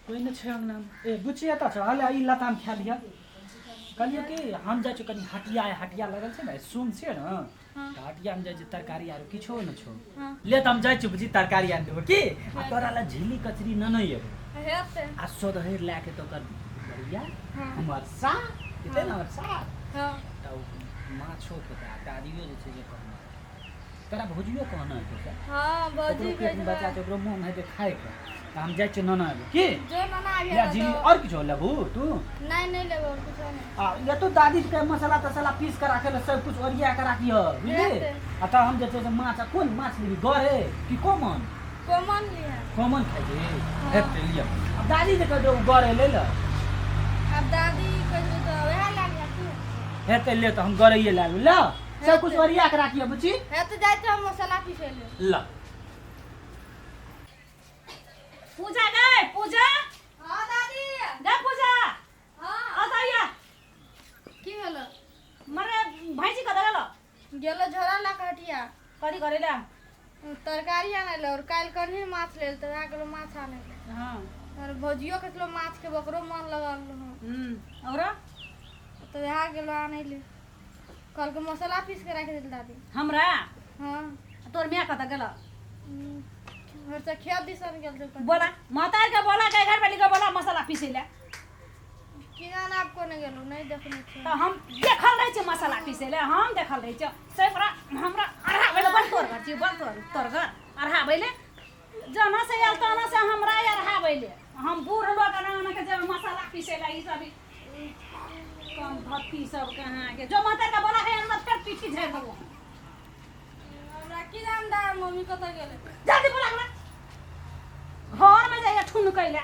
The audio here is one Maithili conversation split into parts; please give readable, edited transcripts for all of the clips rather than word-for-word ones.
कोइ नहि छै अङ्गनामे। ए बुच्ची एतऽ छौ, हले ई लताम खा लिअ। कहलियै कि हम जाइ छियौ कनि हटिया, हटिया लगल छै ने, सोम छियै ने, तऽ हटियामे जाइ छियै, तरकारी आर किछो नहि छौ। ले तऽ हम जाइ छियौ बुच्ची, तरकारी आनि देबौ की। आ तोरा लए झिल्ली कचरी नेने एबौ हेतै। आ सोदहरि लए के तऽ ओकर बढ़िया हमर सार हेतै ने, हमर सार। तऽ माछो खेतै आ दादियो जे छै जे कहने तोरा भौजियो कहना हेतौ से। हाँ भौजी। ओकरो पेट में बच्चा छै, ओकरो मोन हेतै खायके, तऽ हम जाइ छियै नाना एबो की। जो नाना आबि या झिल्ली और किछो लेबू तू? नहीं नहीं लेबो, और कुछो नहीं। आ या तो दादी के मसाला तसाला पीस के राखे ले, सब कुछ ओरिया के राखिह, बुझली? हेतै। आ तऽ हम जे छै से माछ, आ कोन माछ लेबी, गरे कि कॉमन? कॉमन लिहे। कॉमन खाइ छी? हेतै, लिअ। आब दादी जे कहै छै ओ गरे ले ले। आब दादी कहै छै तऽ वएह लए लिहे की। हेतै, ले तऽ हम गरैये लए लेब। ल सब कुछ ओरिया के राखिए बुची। है तो जाए तो हम मसाला पीसे ले। ल पूजा गए पूजा। हाँ दादी। गे पूजा। हाँ। आ जाइया। की भेलो? मरे भैंसी कतऽ गेलो? गेलो झोरा ला के हटिया। कथी करे ले? तरकारी आने ले, और काल्हि कन्ही माछ लेल तऽ वएह गेलो माछ आने ले। और भौजियो खेतलो माछ के, ओकरो मन लगल। और तऽ वएह गेलो आने ले। कहलकै मसाला पीस के राखि देल दादी। हमरा? हाँ। तोर माय कतऽ गेलो? घर से खेत दिसन गेल छै। बोला माता के, बोला के घर पे के बोला मसाला पीसे ले। की जाने आब कोने गेलो, नहीं देखने छियै। तऽ हम देखल रहै छियै मसाला पीसे ले, हम देखल रहै छियै से ओकरा हमरा अढ़ाबै ले। बड़ तोर घर छियै, बड़ तोर तोर घर अढ़ाबै ले। जना से आयल तना से हमरा अढ़ाबै ले। हम बूढ़ लोग एना एना के जब मसाला पीसे ले ई सब कम भक्ति सब कहाँ के जो माता के बोला है हमरा फेर पीठी झाड़ि देबो। हमरा की जान दा मम्मी कतऽ गेलै। जल्दी बोला हमरा घर में जाइए ठुन कैले।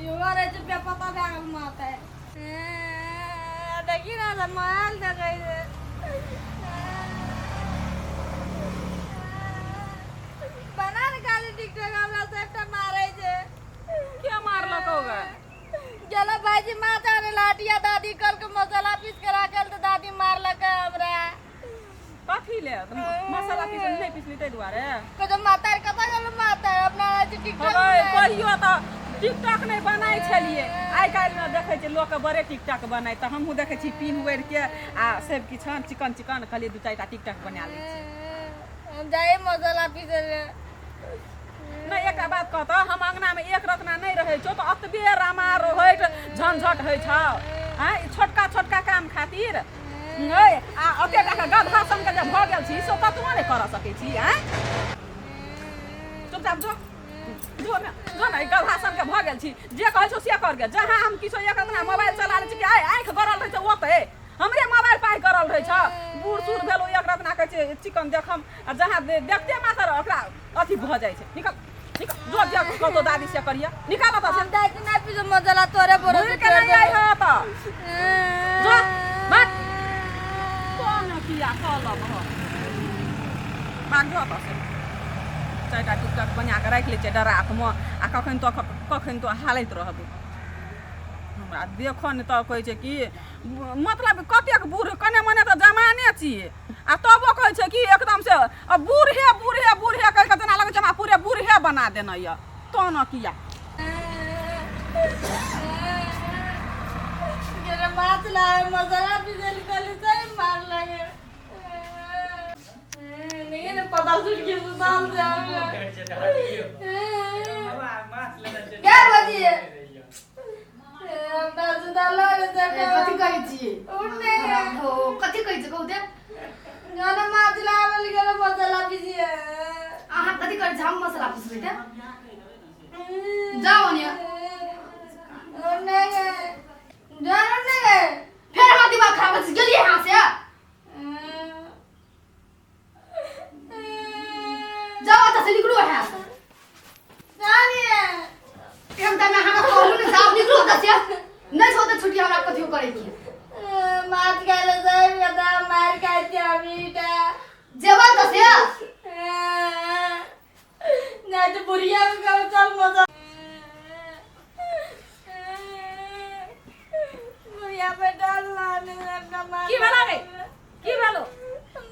योगा रहै छै, बेपता भए गेल माता। देखी ना तऽ मोबाइल देखै छै। बना ने खाली टिकटॉक, हमरा सबटा मारै छै। के मारलक होगा? गेलो भाईजी माछ आने लाटिया, दादी कल के मसाला पीस के राखल तऽ दादी मारलक हमरा। कथी ले मसाला पीस नहि पीसली ताहि दुआरे? कहै माता कतऽ गेलो माता, अपना रहै छै टिकटॉक। हबै कहियो तऽ टिकटॉक नहि बनाइ छलियै, आइ काल्हिमे देखै छियै लोकके बड़े टिकटॉक बनाइ, तऽ हमहूँ देखै छी पिन्ह ओढ़ि के आ सब किछु चिकन चिकन, कहलियै दू चारिटा टिकटॉक बना लै छी। हम जाइ मसाला पीसै ले। नहि, एकटा बात कहतऽ, हम अङ्गनामे एक रत्ना नहि रहै छौ तऽ अतबे रामा रहैत झंझट होइ छौ। आँय, ई छोटका छोटका काम खातिर नहि आ ओते टाके गधा सनके जे भऽ गेल छी से ततबो नहि करऽ सकै छी। आँय, चुपचाप जो जो ने जो ने, ई गधा सनके भऽ गेल छी, जे कहै छौ से कर गे। जहाँ हम किछो एक रत्ना मोबाइल चला लै छी कि आइ आँखि गड़ल रहै छै ओतै हमरे मोबाइल पाइ गड़ल रहै छ। बूढ़ सूढ़ भेलौ, एक रत्ना कहै छै चिकन देखम, आ जहाँ देखते मात्र ओकरा अथी भऽ जाइ छै। निकल निकल जो, जे कहतो दादी से करिया, निकाल तऽ से। हम दादी ना पीछे मजला तोरे बोरो घुरि के नहि आइ ह तऽ जो भाग। कोन किया कहलक ह, भाग जो तऽ से। चारिटा टिकटक बना कऽ राखि लै छियै डराकमे आ कखन तो कखन तो हालैत रहबै। हमरा देखऽ ने तऽ कहै छै कि मतलब कतेक बूढ़, कने मने तऽ जमाने छियै आ तबो कहै छै कि एकदम से आ बूढ़े बूढ़े बूढ़े कहि कऽ जेना लगै छै हमरा पूरे बूढ़े बना देने यऽ। तो न किया गेले माछ लावे मसाला पीसल कली सही मार लगे नहीं ने पता सुन के सुनाम से हमरा क्या बजिए हमरा सुनाल रे सब। कथी कहै छियै? उठने हो, कथी कहै छियै कहू ते। गाना माछ लावल गेल मसाला पीसिए। अहाँ कथी करै छी? हम मसाला पिसबै ते जाओ ने। नहीं गए, जानो नहीं गए। फेर हमर दिमाग खराब भऽ गेलियै अहाँ से। जाओ एतऽ से, निकलू अहाँ से। जानिए एकदम अहाँके कहलू ने, जाओ निकलू एतऽ से। नहि छौ तऽ छुट्टी हमरा कथियो करै के। माछ खाइ ले साहेब कथा मार खाइ छियै हम ईटा। जेबै तऽ से। नहीं तो बुढ़िया के कहो चल मजा बुढ़िया पे डाल लाने अपना मार। की भेलो रे? की भेलो?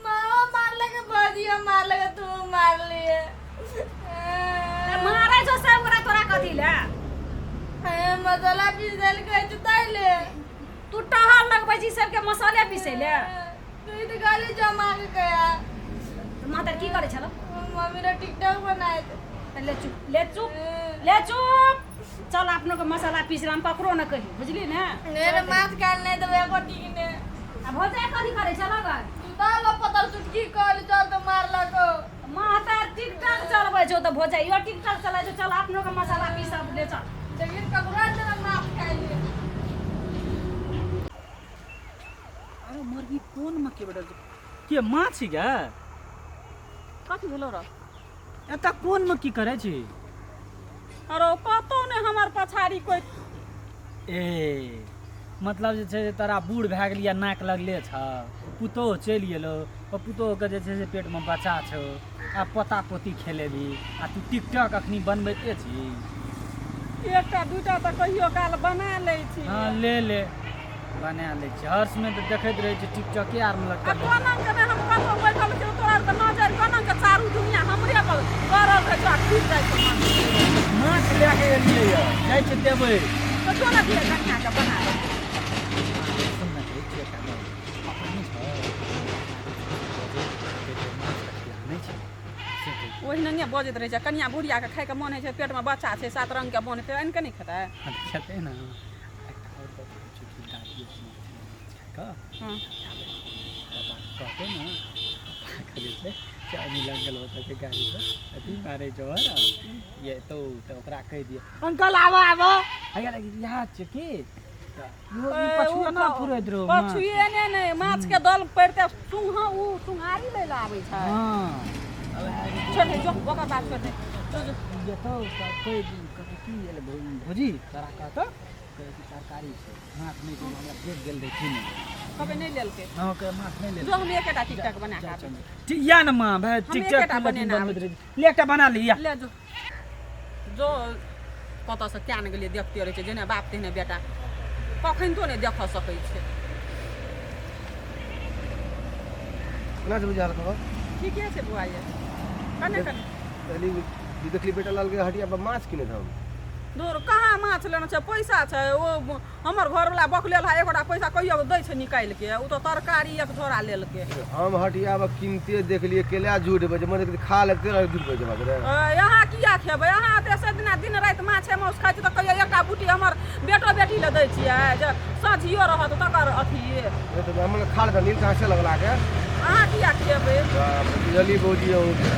माँ मार लगे, भौजियो मार लगे, तू मार लिए। मारै छौ सब गोरा तोरा कथी ले? मसाला पीस देल कहै छै ताहि ले। तू टहल लगबै छी सबके मसाले पीसै ले। तू तऽ गाली जमा के गया। मातर की करै छलो? मम्मी रे टिकटॉक बनाए। ले चुप, ले चुप, ले चुप। चल अपनो के मसाला पीस हम ककरो न कही, बुझली ने? ने रे माछ खाइल नहीं देबै एको टिक ने। आ भौजाइ कथी करै छलो गऽ? तू तऽ पतल चुटकी कहली चल तऽ मारलको। माता टिकटॉक चलबै छौ तऽ भौजाइ यो टिकटॉक चलै छौ। चल अपनो के मसाला पीस ले चल। लेकिन ककरो देबै माछ खाइल। अरे मुर्गी कोन में के बैठल छै? के माछ गे? कथी भेलो रे? एतऽ कोन में की करै छी? अरे कतौ नहि हमर पछाड़ी कोइ। ए मतलब जे छै तोरा बूढ़ भए गेलियै, नाक लगले छ, पुतोह चलि गेलौ, ओ पुतोहके जे छै से पेटमे बच्चा छौ, आ पोता पोती खेलेबही आ तू टिकटॉक अखनी बनबैते छी। एकटा दूटा तऽ कहियो काल बना लै छी। हँ ले ले बना लै छी। हर समय तऽ देखैत रहै छी टिकटॉके आरमे आ लटकल। कोना के नहि हम कतौ बैठल छी तोरा आरके नजर कोना के चारू दुनिया हमरे पर गड़ल रहै छौ आ खुलि जाइ छौ माछ। माछ लए के एलियै यऽ, जाइ छै देबै। तऽ जो ने दियै कनिया के बना दे। सुन ने, कहै छियै एकटा गप। पापा नहि छौ, माछ रखै नहि छै से कहै छै। ओहिनंगे बजैत रहै छै। कनिया बुढ़िया के खाइके मोन होइ छै, पेटमे बच्चा छै, सात रंग के मोन हेतै, आनि कऽ नहि खेतै? हँ तऽ खेतै ने। एकटा आओर गप कहै छियौ कि दादी माछ खाइ कऽ पापा कहतै ने, पापाके जे छै से अनिल अंकल ओतऽ छै गाड़ीसँ अथी मारै छौ ने ये तो, तऽ ओकरा कहि दियौ अंकल आबऽ आबऽ। हैया याद छै की तऽ इहो ई पछुआ ना फुरैत रहौ माछ। पछुए ने नहि माछ के दल पड़िते सुंघ उ सुंघारी लै लए आबै छै। हँ वएह जे छोड़ दे जो, ओकर बात छोड़ दे जो जो। जेतौ तऽ कहि दिही, कहतौ की एलै भौजी तोरा कहतौ, कहै कि तरकारी छै माछ नहि छै, हमरा देख गेल रहै की नहि। कहबै नहि लेलकै। हँ कहै माछ नहि जो लेलकै। हम एकेटा टिकटक बना कऽ आबै छी। ठीक या ने माँ भाय हम टिकटक एकेटा तू बनेने बनबैत रहै छी। ले एकटा बना ली या। ले जो जो। कतऽसँ किया ने गेलियै, देखते रहै छै जेना बाप तेहने बेटा, कखन तो नहि देखऽ सकै छै। केना छै बुझायल खबर? ठीके छै बौआ, ये कने कने कहली देखली बेटा लाल के हटिया पर माछ किनैत हम। दूर कहाँ माछ लेना छै, पैसा छै। ओ हमर घरवला बकलेल है, एकोटा पैसा कहियो दै छै निकालि के? ओ तऽ तरकारी एक झोरा लेलकै। हम हटिया पर किनते देखलियै, केला झूठ बजे मन खा लेते रह, झूठ बजे बात रे। अहाँ किया खेबै? अहाँ तऽ सदिना दिन राति माछे माउस खाइ छी, तऽ कहियो एकटा बूटी हमर बेटो बेटी लए दै छियै जे साँझियो रहत तकर अथी? ए तऽ हमर खा लेता नील कहाँ से लगला के। अहाँ किया खेबै? बाप रे, बुझली भौजी अहूँ के।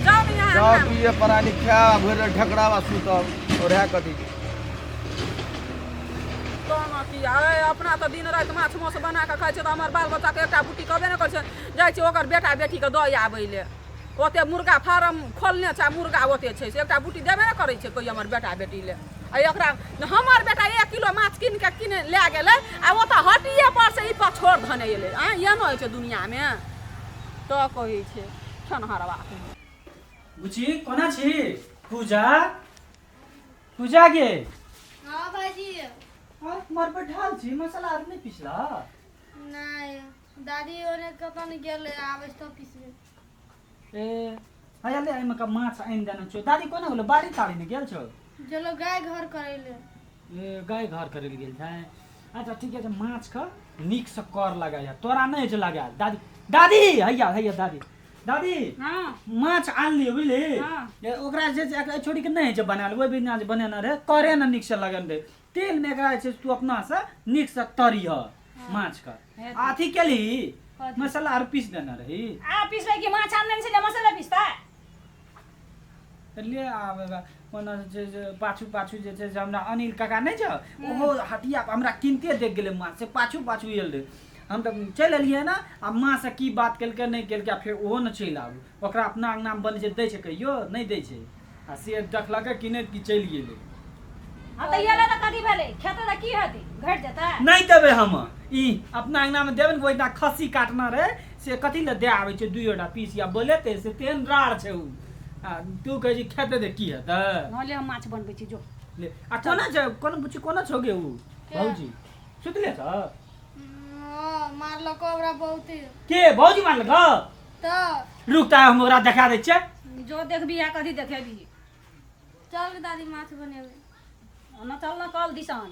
जाउ ने यहाँ जाउ। अङ्गनामे। तू ये परानी खा भरि राति ढकरावा सुतब और है कथी? तहन किया ए, अपना तऽ दिन राति माछ माउस बना कऽ खाइ छै, तऽ हमर बाल बच्चाके एकटा बूटी कहबे नहि करै छै। जाइ छै ओकर बेटा बेटीके दऽ आबै ले। ओते मुर्गा फार्म खोलने छै आ मुर्गा ओते छै, से एकटा बूटी देबे नहि करै छै कोइ हमर बेटा बेटी ले। आ एकरा हमर बेटा 1 किलो माछ कीन कऽ कीन लए गेलै आ ओतऽ हटिए पर से ई पछोड़ धने एलै। आँय, एहनो होइ छै दुनियामे? तऽ कहै छै खेनहरवा। बुची कोना छी? पूजा, पूजा गे। हाँ भाईजी। और मर बैठल छी, मसाला आर नहि पिसला? नहीं, दादी ओने कतऽ ने गेलै, आबै छै तऽ पिसबै। ए हैया ले, एहिमे का माछ आनि देने छियौ। दादी कोना गेलो? बाड़ी ताड़ी ने गेल छौ? गेलो गाय घर करै ले। ए गाय घर करै लए गेल छै। अच्छा ठीक छै, माछ के नीकसँ कर लगाया, तोरा नहि होइ छै लगायल। दादी, दादी, हैया हैया दादी, दादी। हाँ। माछ आनलियै बुझली। हाँ। ए, ओकरा जे छै एकरा छोड़ी के नहि होइ छै बनायल। ओहि बिना जे बनेने रहै करे ने नीकसँ लगन रहै तेलमे। एकरा जे छै तू अपनासँ नीकसँ तरिह माछके। आ अथी केलही? कथी? मसाला आर पीस देने रही? आ पिसबै कि? माछ आनने छलै, मसाला पिसतै? तऽ ले आब ओना जे छै से पाछू पाछू जे छै से हमरा अनिल काका नहि छौ, ओहो हटिया पर हमरा किनते देख गेलै माछ, से पाछू पाछू आयल रहै। हम तऽ चलि एलियै ने। आ माँसँ की बात केलकै नहि केलकै, आ फेर ओहो ने चलि आबू। ओकरा अपना अङ्गनामे बनै छै, दै छै कहियो? नहि दै छै। आ से देखलकै किनैत कि चलि गेलै। हाँ तऽ एलै तऽ कथी भेलै? खेतै तऽ की हेतै? घटि जेतै? नहि देबै हम। ई अपना अङ्गनामे देबै ने, ओहिना खस्सी काटना रहै से कथी लए दए आबै छै दुइयोटा पीस या बोलेतै, से तेहन राड़ छै उ। आ तू कहै छी खेतै तऽ की हेतै? हाँ ले, हम माछ बनबै छी, जो। ले। आ कोना छै, कोना बुच्ची, कोना छौ गे? उ भौजी सुतले छ? हाँ, मारलको हमरा बहुते। के भौजी मारलक? तऽ। रुक ता, हम ओकरा देखा दै छियै। जो देखबी आ कथी देखेबी? चल दादी, माछ बनेबै। न चल न कल दिसन।